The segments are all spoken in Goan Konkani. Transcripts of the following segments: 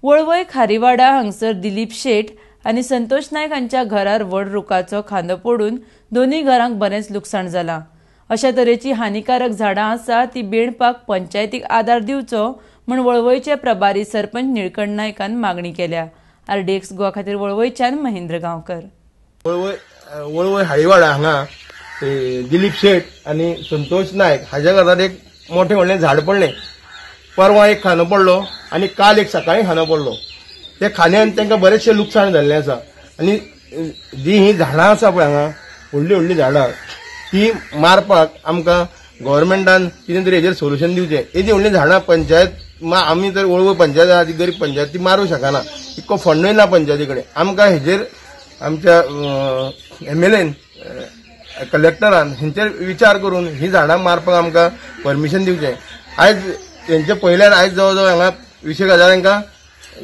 वळवय खारीवाडा हांगसर दिलीप शेट आनी संतोष नायक हांच्या घरार व्हड रुखाचो खांदो पडून दोनूय घरांक बरेंच लुकसाण जालां. अशा तरेची हानिकारक झाडां आसा ती बेणपाक पंचायतीक आदार दिवचो म्हूण वळवयचे प्रभारी सरपंच निळकंठ नायकान मागणी केल्या. आरडीएक्स गोवा खातीर वळवयच्यान महेंद्र गांवकर. वळवय हाळीवाडा हांगा दिलीप शेट आनी संतोष नायक हाज्या घरार एक मोठें व्हडलें झाड पडलें. परवां एक खांदो पडलो आनी काल एक सकाळी खांदो पडलो. त्या खांद्यान तांकां बरेचशें लुकसाण जाल्लें आसा. आनी जी ही झाडां आसा पळय हांगा व्हडलीं व्हडलीं झाडां ती मारपाक आमकां गव्हर्मेंटान कितें तरी हेजेर सोल्युशन दिवचें. येदी व्हडलीं झाडां पंचायत आमी तर वळवय पंचायत आहा ती गरीब पंचायत ती मारूंक शकना, इतको फंडूय ना पंचायती कडेन. आमकां हेजेर आमच्या एमएलएन कलेक्टरान हेंचेर विचार करून ही झाडां मारपाक आमकां परमिशन दिवचें. आयज हेंचे पयल्यान आयज जवळ जवळ हांगा 20,000 हांकां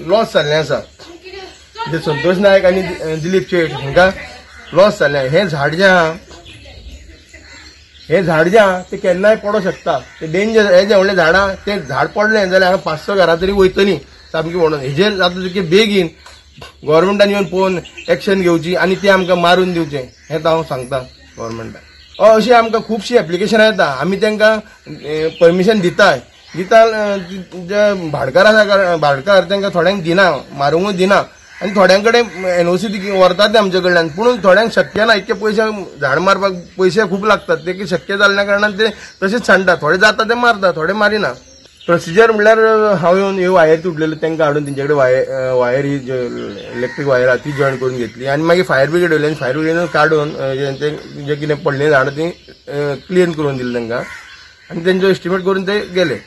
लॉस जाल्लें आसा. जे संतोष नायक आनी दिलीप शेट हांकां लॉस जाल्लें. हें झाड जें आहा हें झाड जें आहा तें केन्नाय पडोंक शकता. तें डेंजर. हें जें व्हडलें झाडां तें झाड पडलें जाल्यार हांगा 500 घरां तरी वयतलीं सामकी. म्हणून हेजेर जाता तितके बेगीन गव्हर्मेंटान येवन पळोवन एक्शन घेवची आनी तें आमकां मारून दिवचें हें हांव सांगता गव्हर्मेंटाक. अशी आमकां खुबशीं एप्लिकेशनां येता, आमी तांकां परमिशन दिताय दिता. जे भाडकार आसा भाडकार तांकां थोड्यांक दिना, मारूंकूय दिना आनी थोड्यां कडेन एनओसी व्हरतात ते आमचे कडल्यान. पूण थोड्यांक शक्य ना, इतके पयशे झाड मारपाक पयशे खूब लागतात, ते शक्य जाल्ल्या कारणान ते तशेंच सांडटा. थोडे जाता ते मारता, थोडे मारिना. प्रोसिजर म्हणल्यार हांव येवन ह्यो वायर तुटलेल्यो तांकां हाडून तेंचे कडेन वायर ही इलेक्ट्रीक वायर आहा ती जॉयन करून घेतली आनी मागीर फायर ब्रिगेड येयली आनी फायर ब्रिगेडीन काडून जे कितें पडलें झाडां ती क्लीन करून दिली तांकां आनी तेंचो एस्टिमेट करून ते गेले.